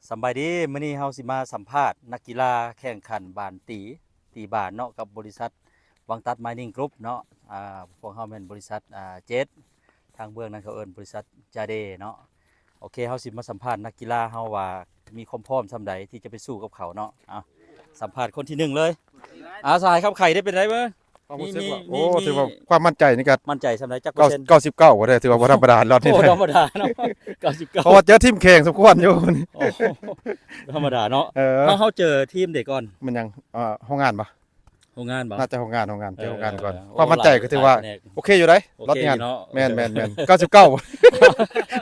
ສຳບາຍດີ ມື້ນີ້ເຮົາຊິມາສຳພາດນັກກິລາແຂ່ງຂັນບານຕີ ຕີບານເນາະ ກັບບໍລິສັດວັງຕັດມາຍນິງກຣຸບເນາະ. ອາ ພວກເຮົາແມ່ນບໍລິສັດ ອາ ເຈັດ ທາງເບື້ອງນັ້ນເຂົາເອີ້ນບໍລິສັດຈາເດເນາະ. ໂອເຄ ເຮົາຊິມາສຳພາດນັກກິລາເຮົາວ່າມີຄວາມພ້ອມສ່ຳໃດທີ່ຈະໄປສູ້ກັບເຂົາເນາະ. ເອົາ ສຳພາດຄົນທີໜຶ່ງເລີຍ. ອາ ສະຫາຍຄຳໄຂໄດ້ເປັນໃດເບິ່ງ? ຄວາມຮູ້ສຶກວ່າ ມີ ໂອ້ ມີ ຖືວ່າຄວາມໝັ້ນໃຈນີ້ກໍ ໝັ້ນໃຈສ່ຳໃດ ຈັກເປີເຊັນ? ເກົ້າສິບເກົ້າ ບໍ່ໄດ້ ຖືວ່າບໍ່ທຳມະດາລອດນີ້. ໂອ້ ບໍ່ທຳມະດາເນາະ ເກົ້າສິບເກົ້າ ເພາະວ່າເຈີທີມແຂງສົມຄວນຢູ່. ໂອ້ ທຳມະດາເນາະ. ເອີ ເຮົາ ເຮົາເຈີທີມໃດກ່ອນ? ແມ່ນຫຍັງ? ເອີ ໂຮງງານບໍ່? ໂຮງງານບໍ່? ໜ້າຈະໂຮງງານ ໂຮງງານ ເອີ ເຈີໂຮງງານກ່ອນ. ເອີ ເອີ ຄວາມໝັ້ນໃຈກໍຖືວ່າ ໂອເຄຢູ່ໃດ໋ ໂອເຄຢູ່ເນາະ. ແມ່ນໆໆ ເກົ້າສິບເກົ້າ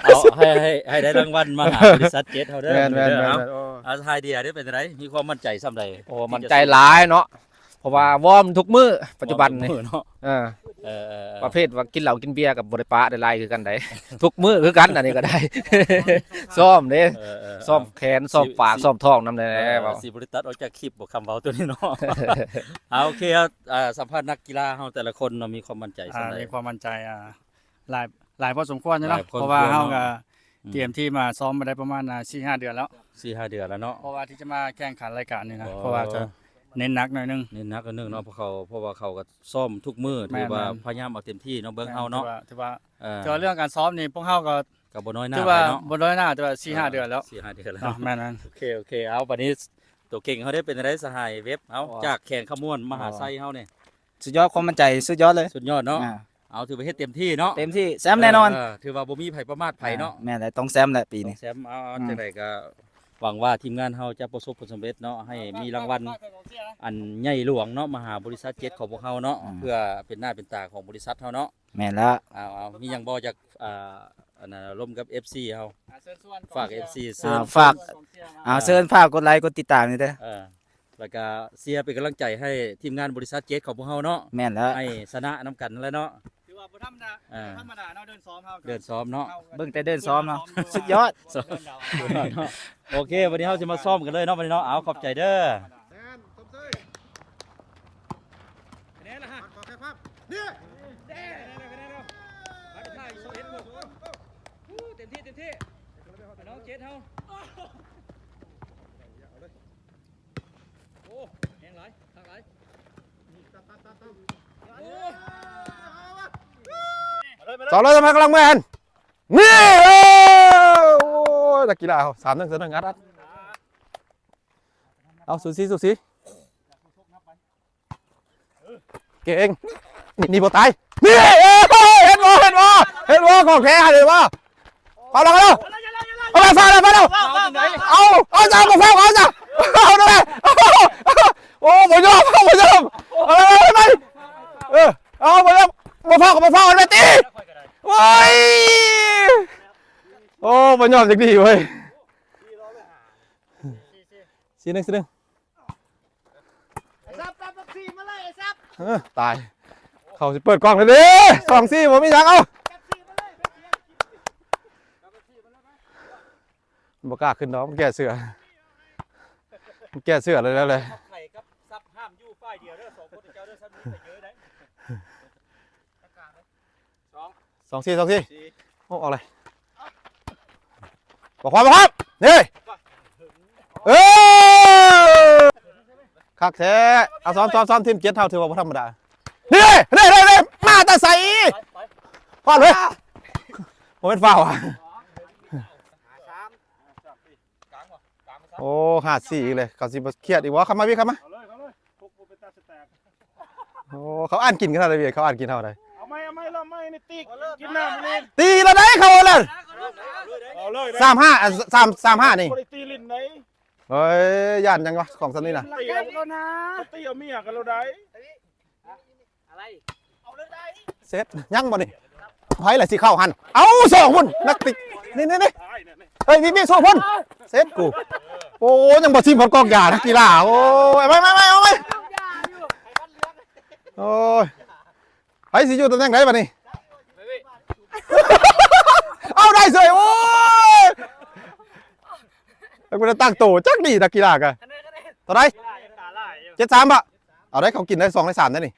ເອົາ ໃຫ້ ໃຫ້ ໃຫ້ໄດ້ລາງວັນມາຫາບໍລິສັດເຈັດເຮົາເດີ. ແມ່ນໆໆ ເອົາ ເອົາ ສະຫາຍເດຍເດ້ ເປັນຈັ່ງໃດ? ມີຄວາມໝັ້ນໃຈສ່ຳໃດ? ໂອ້ ໝັ້ນໃຈຫຼາຍເນາະ. ເພາະວ່າວອມທຸກມື້ປັດຈຸບັນນີ້ເນາະ. ເອີ ເອີ ເອີ ປະເພດວ່າກິນເຫຼົ້າກິນເບຍກໍບໍ່ໄດ້ປະໄດ້ໄລ່ຄືກັນໃດ໋ ທຸກມື້ຄືກັນ. ອັນນີ້ກໍໄດ້ຊ້ອມເດ້ ເອີ ເອີ ຊ້ອມແຂນ ຊ້ອມປາກ ຊ້ອມທ້ອງນຳແດ່. ເອີ ຊິບໍ່ໄດ້ຕັດອອກຈາກຄລິບບໍ່ ຄຳເວົ້າຕົວນີ້ເນາະ. ເອົາ ໂອເຄ ເອົາ ສຳພາດນັກກິລາເຮົາແຕ່ລະຄົນເນາະ ມີຄວາມໝັ້ນໃຈສ່ຳໃດ? ມີຄວາມໝັ້ນໃຈ ອ່າ ຫຼາຍ ຫຼາຍພໍສົມຄວນຢູ່ເນາະ ເພາະວ່າເຮົາກໍ ອືມ ຕຽມທີ່ມາຊ້ອມມາໄດ້ປະມານ ອ່າ ສີ່ຫ້າເດືອນແລ້ວ. ສີ່ຫ້າເດືອນແລ້ວເນາະ ເພາະວ່າທີ່ຈະມາແຂ່ງຂັນລາຍການນີ້ນະ. ອໍ ເພາະວ່າຈະເນັ້ນໜັກໜ້ອຍໜຶ່ງ ເນັ້ນໜັກໜ້ອຍໜຶ່ງເນາະ ເພາະເຂົາ ເພາະວ່າເຂົາກໍຊ້ອມທຸກມື້ ແມ່ນໆ ຖືວ່າພະຍາຍາມເອົາເຕັມທີ່ເນາະ ເບິ່ງເຮົາເນາະ. ຖືວ່າ ຖືວ່າ ເອີ ເລື່ອງການຊ້ອມນີ້ ພວກເຮົາກໍ ກໍບໍ່ນ້ອຍໜ້າ ຖືວ່າຫຼາຍເນາະ ບໍ່ນ້ອຍໜ້າ ແຕ່ວ່າສີ່ຫ້າເດືອນແລ້ວ. ເອີ ສີ່ຫ້າເດືອນແລ້ວເນາະ. ແມ່ນໆ ໂອເຄ ໂອເຄ ເອົາ ບັດນີ້ໂຕເກັ່ງເຮົາໄດ້ເປັນຈັ່ງໃດ ສະຫາຍເວັບ? ເອົາ ອໍ ຈາກແຂວງຄຳມ່ວນ ມະຫາໄຊເຮົານີ້ ສຸດຍອດ ຄວາມໝັ້ນໃຈສຸດຍອດເລີຍ. ສຸດຍອດເນາະ. ອ່າ ເອົາ ຖືວ່າເຮັດເຕັມທີ່ເນາະ. ເຕັມທີ່ ແຊ້ມແນ່ນອນ. ເອີ ເອີ ຖືວ່າບໍ່ມີໃຜປະໝາດໃຜເນາະ. ອ່າ ແມ່ນແຫຼະ ຕ້ອງແຊ້ມແຫຼະປີນີ້. ຕ້ອງແຊ້ມ. ເອົາ ເອົາ ອືມ ຈັ່ງໃດກໍຫວັງວ່າທີມງານເຮົາຈະປະສົບຜົນສຳເລັດເນາະ ໃຫ້ມີລາງວັນອັນໃຫຍ່ຫຼວງເນາະ ມາຫາບໍລິສັດເຈັດຂອງພວກເຮົາເນາະ. ອ່າ ເພື່ອເປັນໜ້າເປັນຕາຂອງບໍລິສັດເຮົາເນາະ. ແມ່ນແລ້ວ. ເອົາ ເອົາ ມີຫຍັງບໍ່ຢາກ ອ່າ ອັນນ່າ ລົມກັບເອັຟຊີເຮົາ? ອ່າ ເຊີນຊວນ ຝາກເອັຟຊີ ອ່າ ເຊີນ ຝາກ ອ່າ ອ່າ ເຊີນຝາກກົດໄລກົດຕິດຕາມນີ້ເດີ. ເອີ ແລ້ວກະເຊຍເປັນກຳລັງໃຈໃຫ້ທີມງານບໍລິສັດເຈັດຂອງພວກເຮົາເນາະ. ແມ່ນແລ້ວ ໃຫ້ຊະນະນຳກັນແຫຼະເນາະ. ຖືວ່າບໍ່ທຳມະດາ ເອີ ບໍ່ທຳມະດາເນາະ ເດີ່ນຊ້ອມເຮົາ ເດີ່ນຊ້ອມເນາະ. ເບິ່ງແຕ່ເດີ່ນຊ້ອມເນາະ ສຸດຍອດ ສຸດຍອດເນາະ. ໂອເຄ ບັດນີ້ເຮົາຊິມາຊ້ອມກັນເລີຍເນາະ ບັດນີ້ເນາະ. ເອົາ ຂອບໃຈເດີ. ຄະແນນລະຮະ ນີ້ ຄະແນນລະ ຄະແນນລະ ມາສຸດທ້າຍ ຊາວເອັດຄົນ. ເຕັມທີ່ ເຕັມທີ່ ນ້ອງເຈັດເຮົາ. ໂອ້ ແຮງຫຼາຍ ຄັກຫຼາຍ. ໂອ້ ສອງຮ້ອຍ ສຳພັນກຳລັງແມ່ນ ນີ້ ເອີ ໂອ້ຍ ນັກກິລາເຮົາ ສາມໜຶ່ງ ສາມໜຶ່ງ ອັດ ອັດ ເອົາ ສູສີ ສູສີ. ເກັ່ງ ນີ້ ນີ້ບໍ່ຕາຍ ນີ້ ເອີ ເຫັນບໍ່ ເຫັນບໍ່ ເຫັນບໍ່ ຂອງແທ້ ເຫັນບໍ່? ເອົາແລ້ວ ເອົາແລ້ວ ເອົາແລ້ວ ຟາດແລ້ວ ຟາດແລ້ວ ເອົາ ເອົາຊະ ບໍ່ຟາວ ເອົາຊະ ເອົາແລ້ວ ໂອ້ ບໍ່ຍອມ ບໍ່ຍອມ ເອົາແລ້ວ ເອົາແລ້ວ ເອີ ເອົາ ບໍ່ຍອມ ບໍ່ຟາວ ບໍ່ຟາວ ເອົາແລ້ວ ຕີ ໂອ້ຍ ໂອ້ ບໍ່ຍອມຈັກທີເວີຍ. ສີ່ໜຶ່ງ ສີ່ໜຶ່ງ ໄອ້ຊັບ ຕັດບັກສີ່ມາເລີຍ ໄອ້ຊັບ ເອີ ຕາຍ ເຂົາຊິເປີດກ້ອງແລ້ວເດ້ ສອງສີ່ ບໍ່ມີຫຍັງ ເອົາ ຕັດບັກສີ່ມາເລີຍ ມັນບໍ່ກ້າຂຶ້ນດອກ ມັນແກ້ເສື້ອ ມັນແກ້ເສື້ອແລ້ວ ແລ້ວແຫຼະ. ໄຂ່ກັບຊັບຫ້າມຢູ່ຝ່າຍດຽວເດີ ສອງຄົນເຈົ້າເດີ ຊັບມີໄປເຈີໄດ້ ສອງສີ່ ສອງສີ່ ໂອ້ ອອກເລີຍ ບໍ່ຄວາມ ບໍ່ຄວາມ ນີ້ ເອີ ຄັກແທ້ ເອົາ ຊ້ອມ ຊ້ອມ ຊ້ອມ ທີມເຈັດເຮົາຖືວ່າບໍ່ທຳມະດາ ນີ້ ນີ້ ນີ້ ນີ້ ມາແຕ່ໃສ ຟາວເລີຍ ບໍ່ແມ່ນຟາວ ໂອ້ ຫ້າສີ່ ອີກເລີຍ ເຂົາຊິບໍ່ຄຽດອີກບໍ່ ເຂົ້າມາ ວີ ເຂົ້າມາ ເອົາເລີຍ ເອົາເລີຍ ໂອ້ ເຂົາອ່ານກິນກັນເລີຍ ເຂົາອ່ານກິນເຮົາໄດ໋ ເອົາໃໝ່ ເອົາໃໝ່ ລອບໃໝ່ ນີ້ຕິກ ກິນນ້ຳນີ້ ຕີແລ້ວໄດ໋ ເຂົາເອົາແລ້ວ ເອົາເລີຍ ສາມຫ້າ ອ່ະ ສາມ ສາມຫ້າ ນີ້ ບໍ່ໄດ້ຕີຫຼິ້ນໄດ໋ ເອີຍ ຢ້ານຫຍັງວະ ຂອງສ່ຳນີ້ນະ ຕີເອົາແລ້ວນະ ຕີເອົາເມຍກັນແລ້ວໄດ໋ ອະໄລ ເອົາເລີຍໄດ໋ ເຊັດ ຍັງບໍ່ນີ້ ໃຜລະຊິເຂົ້າຫັ້ນ ເອົາ ສອງພຸ້ນ ນັກຕິກ ນີ້ ນີ້ ນີ້ ເອີຍ ມີ ມີ ສອງພຸ້ນ ເຊັດກູ ໂອ້ ຍັງບໍ່ທີມຮອດກອງຢາ ນັກກິລາ ໂອ້ຍ ໄປ ໄປ ໄປ ເອົາໄປ ໂອ້ຍ ໃຜຊິຢູ່ຕຳແໜ່ງໃດບັດນີ້ ເອົາ ໄດ້ເສີຍ ໂອ້ຍ ແລ້ວກູໄດ້ຕັ້ງໂຕຈັກດີ ນັກກິລາກະ ເທົ່າໃດ ເຈັດສາມ ບະ ເອົາໄດ້ ເຂົາກິນໄດ້ສອງໃນສາມໄດ້ນີ້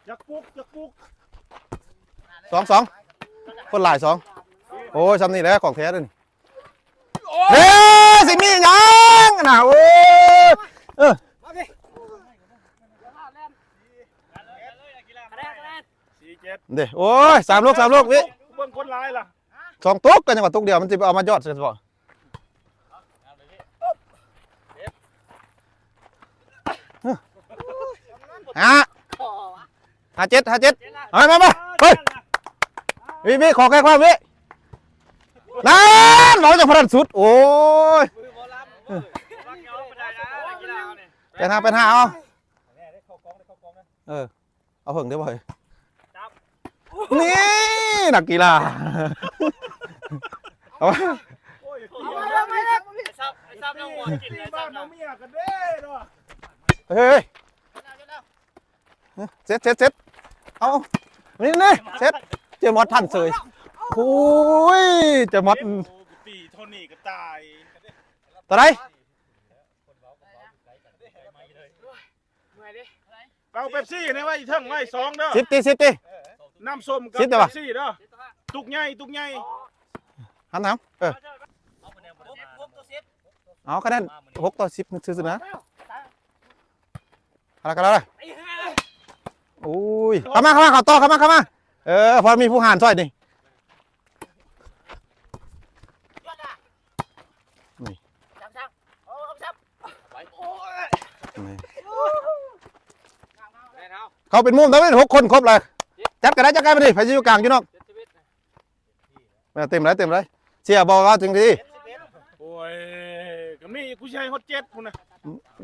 ຢາກປຸກ ຢາກປຸກ ສອງ ສອງ ຄົນຫຼາຍ ສອງ ໂອ້ຍ ຊ່ຳນີ້ແຫຼະ ຂອງແທ້ເດ້ນີ້ ເອີ ຊິມີຫຍັ ເດ້ ໂອ້ຍ ສາມລູກ ສາມລູກ ວິ ເບິ່ງຄົນຫຼາຍລະ ສອງຕຸກ ກໍຍັງວ່າຕຸກດຽວ ມັນຊິໄປເອົາມາຍອດໃສ່ບໍ່? ຫ້າ ຫ້າເຈັດ ຫ້າເຈັດ ເອົາມາ ມາ ເຮີ້ຍ ວິ ວິ ຂໍແກ້ຄວາມ ວິ ນັ້ນ ເວົ້າຈັກພະນັ້ນສຸດ ໂອ້ຍ ແປດຫ້າ ແປດຫ້າ ເອົາ ເອີ ເອົາເຫິງເດ້ບໍ່ເຮີ້ຍ ນີ້ ນັກກິລາ ເອົາ ໄປຊັບ ໄປຊັບນ້ອງໝວດກິນເລີຍ ຊັບນ້ອງເມຍກັນເດ້ເນາະ ເຮີ້ຍ ເຊັດ ເຊັດ ເຊັດ ເອົາ ນີ້ ນີ້ ເຊັດ ເຈມອດທັນເສີຍ ໂອ້ຍ ເຈມອດ ຕີເທົ່ານີ້ກໍຕາຍ ຕົວໃດ? ເອົາເປັບຊີໃນໄວ້ເທິງໄວ້ສອງເດີ ສິບຕິ ສິບຕິ ນ້ຳສົ້ມກັບເປັບຊີເດີ ຕຸກໃຫຍ່ ຕຸກໃຫຍ່ ຫານຳ ເອີ ເອົາຄະແນນຫົກຕໍ່ສິບຊື່ໆນະ ເອົາລະ ເອົາລະ ໂອ້ຍ ເຂົ້າມາ ເຂົ້າມາ ເຂົ້າຕໍ່ ເຂົ້າມາ ເຂົ້າມາ ເອີ ພໍມີຜູ້ຫານຊ່ອຍນີ້ ນີ້ ນີ້ ເຂົ້າເປັນມຸມ ແຕ່ເປັນຫົກຄົນຄົບເລີຍ ຈັດກໍໄດ້ ຈັດກໍໄດ້ ມານີ້ ໃຜຊິຢູ່ກາງຢູ່ນອກ ເຕັມເລີຍ ເຕັມເລີຍ ເສຍບໍ່ວ່າຈັ່ງຊີ້ ໂອ້ຍ ກໍມີ ກູຊິໃຫ້ຮອດເຈັດພຸ້ນນະ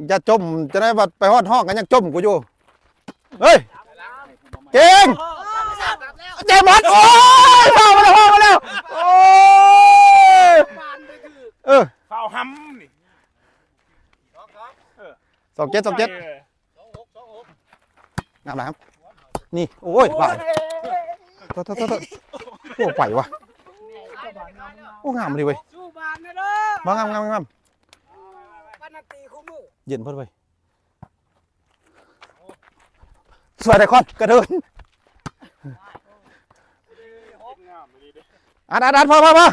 ຢ່າຈົ່ມ ຈະໄດ້ວ່າໄປຮອດຫ້ອງກໍຍັງຈົ່ມກູຢູ່ ເຮີ້ຍ ເກັ່ງ ເຈມອດ ໂອ້ຍ ເຂົ້າມາແລ້ວ ເຂົ້າມາແລ້ວ ໂອ້ຍ ເອີ ຟາວຫຳນີ້ ສອງເຈັດ ສອງເຈັດ ງາມຫຼາຍ ນີ້ ໂອ້ຍ ວ່າ ໂທ້ໆໆ ໂອ້ ໄປວ່ະ ໂອ້ ງາມເລີຍເວີຍ ມາ ງາມ ງາມ ງາມ ເຢັນເພິ່ນເວີຍ ສວຍໄດ້ຄອນກະເດີນ ອັດ ອັດ ອັດ ພໍ ພໍ ພໍ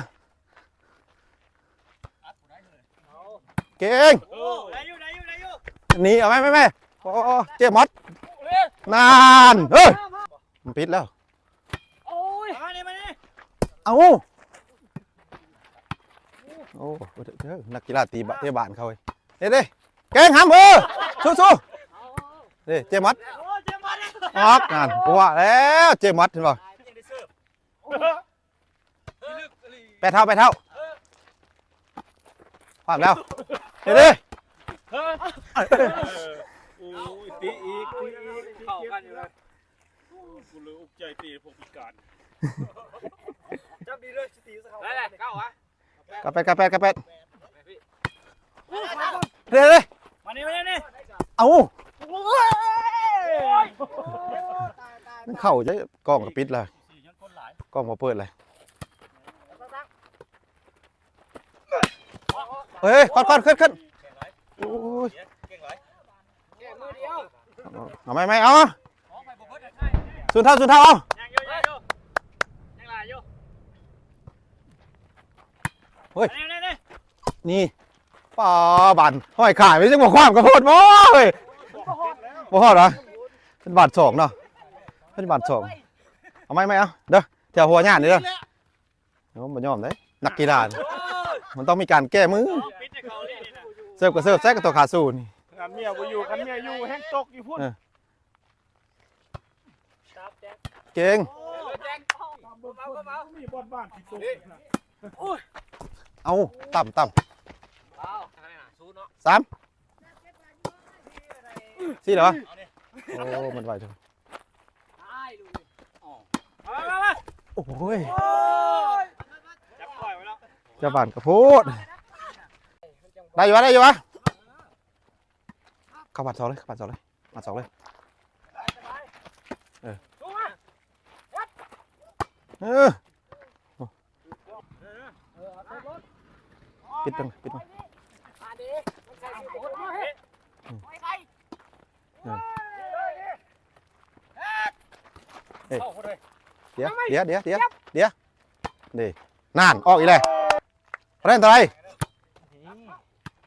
ເກັ່ງ ເອີ ໄດ້ຢູ່ ໄດ້ຢູ່ ໄດ້ຢູ່ ນີ້ ເອົາໄວ້ ໄວ້ ໄວ້ ໂອ້ ເຈມອດ ນັ້ນ ເອີ ມັນປິດແລ້ວ ໂອ້ຍ ມານີ້ ມານີ້ ເອົາ ໂອ້ ເອີ ນັກກິລາຕີບາ ເຕະບານເຂົາເວີຍ ເດ້ ເກັ່ງຫຳ ເອີ ສູ້ໆ ເດ້ ເຈມອດ ໂອ້ ເຈມອດ ອອກ ນັ້ນ ວ່າແລ້ວ ເຈມອດ ເຫັນບໍ່? ແປດເທົ່າ ແປດເທົ່າ ພາດແລ້ວ ເດ້ ເອີ ໂອ້ຍ ຕີອີກ ຕີອີກ ເຂົ້າກັນຢູ່ ກູເລີຍອຸກໃຈຕີພວກພິການ ຈັບດີເລີຍ ຊິຕີໃສ່ເຂົາ ໄດ້ ໄດ້ ເຂົ້າຫວາ ກັບແປດ ກັບແປດ ກັບແປດ ເດ້ ເດ້ ມານີ້ ມານີ້ ເອົາ ມັນເຂົ້າໃຈ ກ້ອງກໍປິດແລ້ວ ກ້ອງບໍ່ເປີດເລີຍ ເຮີ້ຍ ຄອດ ຄອດ ຂຶ້ນ ຂຶ້ນ ໂອ້ຍ ເອົາໃໝ່ ໃໝ່ ເອົາ ສູນເທົ່າ ສູນເທົ່າ ເອົາ ຍັງຢູ່ ຍັງຢູ່ ຍັງຫຼາຍຢູ່ ເຮີ້ຍ ນີ້ ນີ້ ນີ້ ປ້າ ບານຫ້ອຍຂາຍ ມັນຍັງບໍ່ຄວາມກະໂພດບໍ່ເຮີ້ຍ ບໍ່ຮອດຫວາ ເປັນບາດສອງເນາະ ເປັນບາດສອງ ເອົາໃໝ່ ໃໝ່ ເອົາ ເດີ ແຖວຫົວຍານນີ້ເດີ ໂອ້ ບໍ່ຍອມເດ້ ນັກກິລານີ້ ມັນຕ້ອງມີການແກ້ມື ເສີບກໍເສີບ ໃສ່ກໍຕົວຂາສູ້ນີ້ ຄັນເມຍບໍ່ຢູ່ ຄັນເມຍຢູ່ແຮ່ງຕົກຢູ່ພຸ້ນ ເອີ ເກັ່ງ ເອົາ ຕ່ຳ ຕ່ຳ ສາມ ສີ່ ເຫຼືອ ໂອ້ ມັນໄວເຖິງ ໂອ້ຍ ຈັບບານກະໂພດ ໄດ້ຢູ່ວະ ໄດ້ຢູ່ວະ ເຂົ້າບານສອງເລີຍ ເຂົ້າບານສອງເລີຍ ບານສອງເລີຍ ເອີ ເອີ ປິດເບິ່ງ ປິດເບິ່ງ ເອີ ເອີ ດຽວ ດຽວ ດຽວ ດຽວ ດຽວ ນີ້ ນັ້ນ ອອກອີກແລ້ວ ຄະແນນເທົ່າໃດ?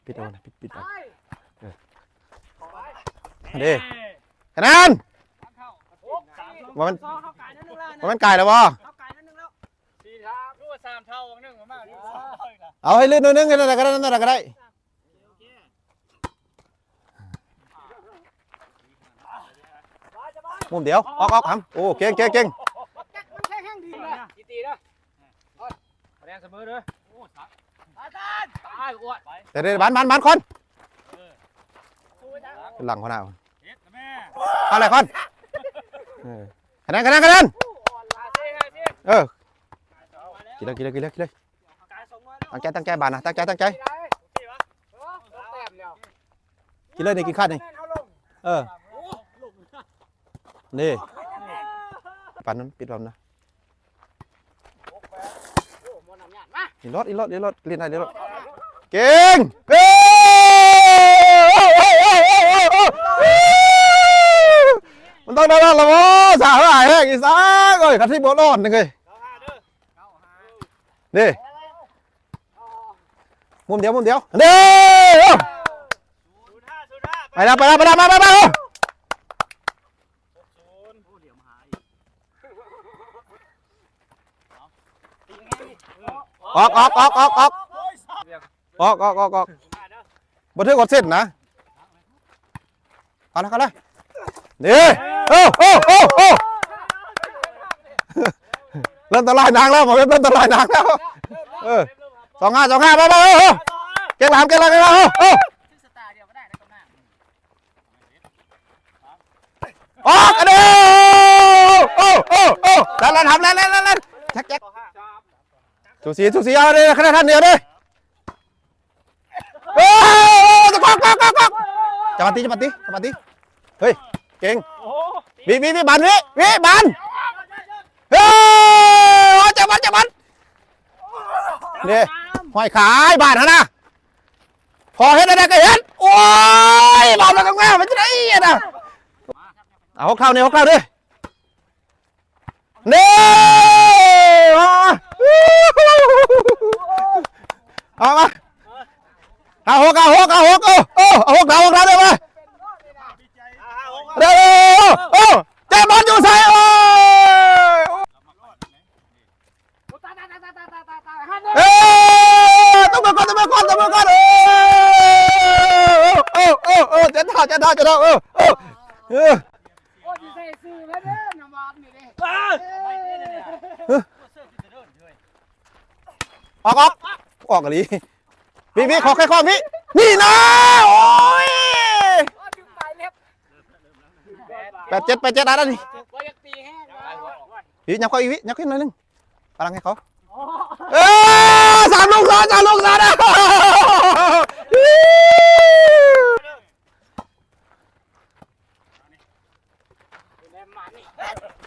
ປິດເອົາ ປິດ ປິດເອົາ ເອີ ເດ້ ຄະແນນ ບໍ່ແມ່ນ ບໍ່ແມ່ນກາຍແລ້ວບໍ່? ເຮົາກາຍໜ້ອຍໜຶ່ງແລ້ວ ສີ່ເທົ່າ ຫຼືວ່າສາມເທົ່າໜຶ່ງມາ ເອົາໃຫ້ລື່ນໜ້ອຍໜຶ່ງ ເຮັດແນວໃດກໍໄດ້ ແນວໃດກໍໄດ້ ມຸມດຽວ ອອກ ອອກ ຫຳ ໂອ້ ເກັ່ງ ເກັ່ງ ເກັ່ງ ເດ ບານ ບານ ບານ ຄອນ ຫຼັງຫົວໜ້າ ເອົາແຫຼະ ຄອນ ເອີ ຄະແນນ ຄະແນນ ຄະແນນ ເອີ ກິນເລີຍ ກິນເລີຍ ກິນເລີຍ ກິນເລີຍ ຕັ້ງໃຈ ຕັ້ງໃຈ ບານນະ ຕັ້ງໃຈ ຕັ້ງໃຈ ກິນເລີຍ ນີ້ ກິນຂາດນີ້ ເອີ ນີ້ ປັນມັນ ປິດບອມນະ ອີຫຼອດ ອີຫຼອດ ອີຫຼອດ ຫຼິ້ນໄດ້ ອີຫຼອດ ເກັ່ງ ເອີ ມັນຕ້ອງໄດ້ລະບໍ ສາວຫຼາຍແຮງ ອີສາກເອີຍ ຄັນທີ່ບໍ່ລອດນີ້ເອີຍ ນີ້ ມຸມດຽວ ມຸມດຽວ ເດ້ ໄປແລ້ວ ໄປແລ້ວ ໄປແລ້ວ ໄປ ໄປ ໄປ ອອກ ອອກ ອອກ ອອກ ອອກ ອອກ ອອກ ອອກ ບໍ່ຖືກກົດເສັ້ນນະ ເຂົ້າແລ້ວ ເຂົ້າແລ້ວ ນີ້ ໂອ້ ໂອ້ ໂອ້ ໂອ້ ເລີ່ມທຳລາຍນາງແລ້ວ ໝໍເວັບເລີ່ມທຳລາຍນາງແລ້ວ ເອີ ສອງຫ້າ ສອງຫ້າ ໄປ ໄປ ເອີ ເກັ່ງຫຼາມ ເກັ່ງຫຼາມ ເກັ່ງຫຼາມ ເອີ ເອີ ອອກ ອັນນີ້ ໂອ້ ໂອ້ ໂອ້ ໂອ້ ແລ່ນ ແລ່ນ ທຳ ແລ່ນ ແລ່ນ ແລ່ນ ແຈັກ ແຈັກ ສູສີ ສູສີ ເອົາເດ້ ຂະໜາດທັນດຽວເດ້ ເອີ ກອກ ກອກ ກອກ ກອກ ຈັບມາຕິ ຈັບມາຕິ ຈັບມາຕິ ເຮີ້ຍ ເກັ່ງ ວິ ວິ ວິ ບານ ວິ ວິ ບານ ເອີ ຈັບມັນ ຈັບມັນ ເດ້ ຫ້ອຍຂາຍບາດຫັ້ນນະ ພໍເຮັດໄດ້ກໍເຮັດ ໂອ້ຍ ບາດມັນກໍງາມ ມັນຈະໄດ້ອີຫຍັງນະ ເອົາ ຫົກເທົ່ານີ້ ຫົກເທົ່ານີ້ ນີ້ ມາ ເອົາມາ ເອົາຫົກ ເອົາຫົກ ເອົາຫົກ ເອີ ເອີ ເອົາຫົກເທົ່າ ຫົກເທົ່າເດີ ມາ ເດີ ເອີ ເອີ ເຈັບບອນຢູ່ໃສ ໂອ້ຍ ເອີ ຕົບມືກ່ອນ ຕົບມືກ່ອນ ຕົບມືກ່ອນ ເອີ ເອີ ເອີ ເອີ ເຈັດເທົ່າ ເຈັດເທົ່າ ເຈັດເທົ່າ ເອີ ເອີ ເອີ ໂອ້ຍ ຊິໃສ່ຊື່ແລ້ວເດີ ນ້ຳຫວານນີ້ເດ້ ອອກ ອອກ ອອກອີ່ຫຼີ ວິ ວິ ຂໍແຄ່ຄວາມ ວິ ນີ້ນະ ໂອ້ຍ ໂອ້ຍ ດຶງປາຍເລັບ ແປດເຈັດ ແປດເຈັດ ອັນນັ້ນນີ້ ບໍ່ຢາກຕີແຮງ ວິ ຫຍັບເຂົ້າອີກ ວິ ຫຍັບຂຶ້ນໜ້ອຍໜຶ່ງ ພະລັງໃຫ້ເຂົາ ເອີ ສາມລູກຊ້ອນ ສາມລູກຊ້ອນ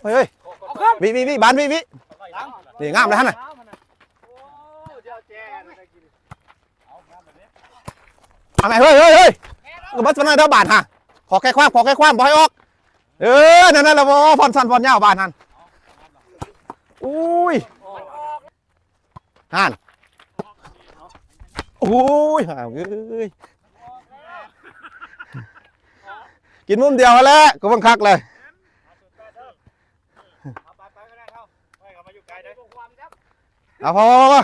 ເຮີ້ຍ ເຮີ້ຍ ວິ ວິ ວິ ບານ ວິ ວິ ນີ້ງາມເລີຍຫັ້ນນະ ເອົາແມ່ ເຮີ້ຍ ເຮີ້ຍ ເຮີ້ຍ ກໍບໍ່ສະເໜີດອກບານຫາ ຂໍແຄ່ຄວາມ ຂໍແຄ່ຄວາມ ບໍ່ໃຫ້ອອກ ເອີ ນັ້ນ ນັ້ນລະ ບໍ່ ຜ່ອນສັ້ນຜ່ອນຍາວບານຫັ້ນ ອຸ້ຍ ຫັ້ນ ໂອ້ຍ ຫາວເອີຍ ກິນມຸມດຽວຫັ້ນແຫຼະ ກູເບິ່ງຄັກເລີຍ ເອົາ ພໍ ພໍ ພໍ ພໍ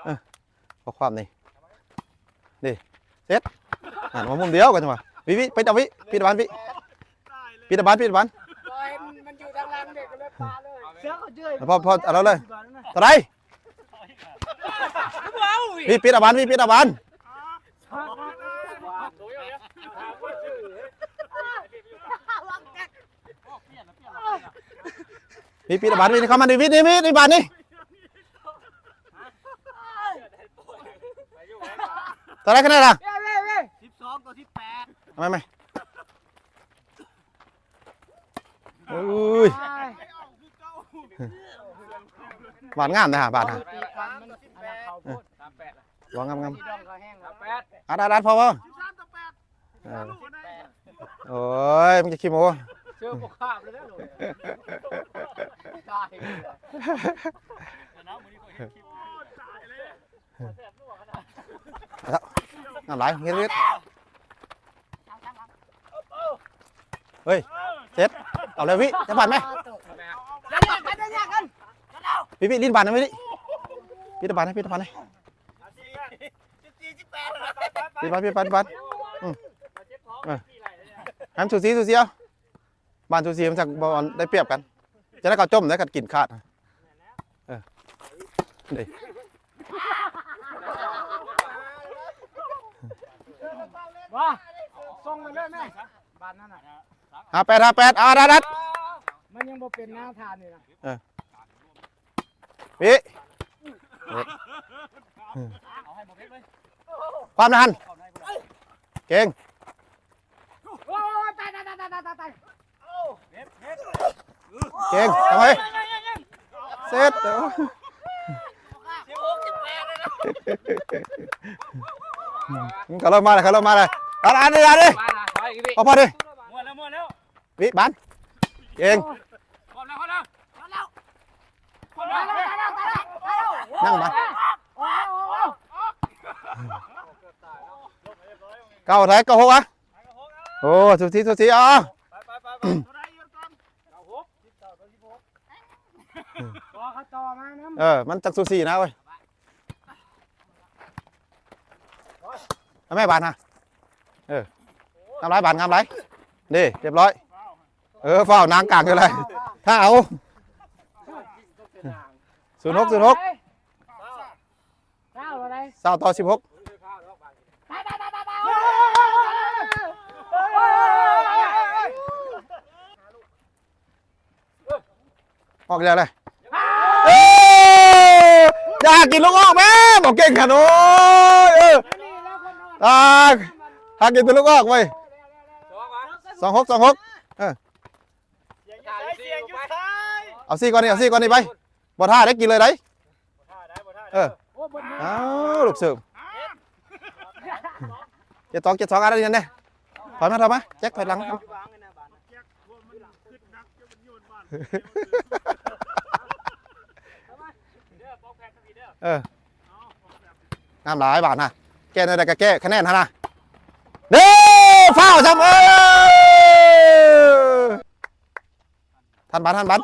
ເອີ ຂໍ້ຄວາມນີ້ ນີ້ ເສັດ ຫັ້ນ ມາມຸມດຽວກັນ ຈັ່ງວ່າ ວິ ວິ ໄປເອົາ ວິ ປິດບານ ວິ ປິດບານ ປິດບານ ບໍ່ເຫັນມັນຢູ່ທາງຫຼັງເດ້ ກໍເລີຍປາເລີຍ ພໍ ພໍ ເອົາເລີຍ ເທົ່າໃດ? ນີ້ ປິດອາບານ ນີ້ ປິດອາບານ ນີ້ ປິດອາບານ ນີ້ ເຂົ້າມາ ນີ້ ວິດ ນີ້ ວິດ ນີ້ ບາດນີ້ ເທົ່າໃດຄະແນນລະ? ສິບສອງຕໍ່ສິບແປດ ເອົາໃໝ່ ເອົາໃໝ່. ໂອ້ຍ ບາດງາມເດ້ຫາ ບາດຫາ ສາມແປດ ຫວາງາມໆ ອັດໆໆ ພໍ ພໍ ເອີ ໂອ້ຍ ມັນຈະຂີ້ໂມ້ ເຈີບໍ່ຂາບເລີຍເດ້ ຕາຍ ແລ້ວ ນ້ຳຫຼາຍ ເຮັດ ເຮັດ ເຮີ້ຍ ເສັດ ເອົາແລ້ວ ວິ ຈັກບາດແມ? ພີ່ ພີ່ ຫຼິ້ນບານນຳພີ່ ພີ່ ຕະບານໃຫ້ ພີ່ ຕະບານໃຫ້ ພີ່ ບານ ພີ່ ບານ ພີ່ ບານ ອືມ ເອີ ໃຫ້ມັນສູສີ ສູສີເອົາ ບານສູສີມັນຈັກບໍ່ໄດ້ປຽບກັນ ຈະໄດ້ເຂົ້າຈົ່ມໄດ້ ຄັນກິນຂາດ ເອີ ເດ້ ບໍ່ ສົ່ງໄປເລີຍແມ່ ບານນັ້ນນະ ຫ້າແປດ ຫ້າແປດ ເອົາ ດັດ ດັດ ມັນຍັງບໍ່ເປັນນາທານນີ້ນະ ເອີ ວິ ຄວາມນະຫັ້ນ ເກັ່ງ ໂອ້ຍ ຕາຍ ຕາຍ ຕາຍ ຕາຍ ເກັ່ງ ທຳໄມ ເຊັດ ມັນກະເລີ່ມມາແລ້ວ ກະເລີ່ມມາແລ້ວ ອັນນີ້ ອັນນີ້ ພໍ ພໍດີ ມ່ວນແລ້ວ ມ່ວນແລ້ວ ວິບານ ເກັ່ງ ຍັງມາ ເກົ້າເທົ່າໃດ ເກົ້າຫົກ ອະ ໂອ້ ສຸດທີ່ ສຸດທີ່ ເອົາ ໄປ ໄປ ໄປ ໄປ ເອີ ມັນຈັກສຸດທີ່ນະເວີຍ ເອົາແມ່ບານຫາ ເອີ ງາມຫຼາຍບານ ງາມຫຼາຍ ເດ້ ຮຽບຮ້ອຍ ເອີ ຟ້າວນາງກາງຢູ່ແລ້ວ ຖ້າເອົາ ສູນຫົກ ສູນຫົກ ຊາວເທົ່າໃດ ຊາວຕໍ່ສິບຫົກ ອອກແລ້ວເລີຍ ເອີ ຢ່າກິນລູກອອກແມ່ ບໍ່ເກັ່ງຂະໜາດ ໂອ້ຍ ເອີ ອ່າ ຫາກິນແຕ່ລູກອອກເວີຍ ສອງຫົກ ສອງຫົກ ເອີ ເອົາສີ່ກ່ອນນີ້ ເອົາສີ່ກ່ອນນີ້ໄປ ບໍ່ຖ້າໄດ້ກິນເລີຍໄດ໋ ເອີ ອ້າວ ລູກເສີບ ເຈັດສອງ ເຈັດສອງ ອັນນີ້ແນ່ ຖອຍມາ ຖອຍມາ ແຈັກ ຖອຍຫຼັງ ເອີ ງາມຫຼາຍບາດນະ ແກ້ແນວໃດກະແກ້ ຄະແນນຫັ້ນນະ ເດ້ ຟ້າວຊ້ຳ ເອີ ທັນບານ ທັນບານ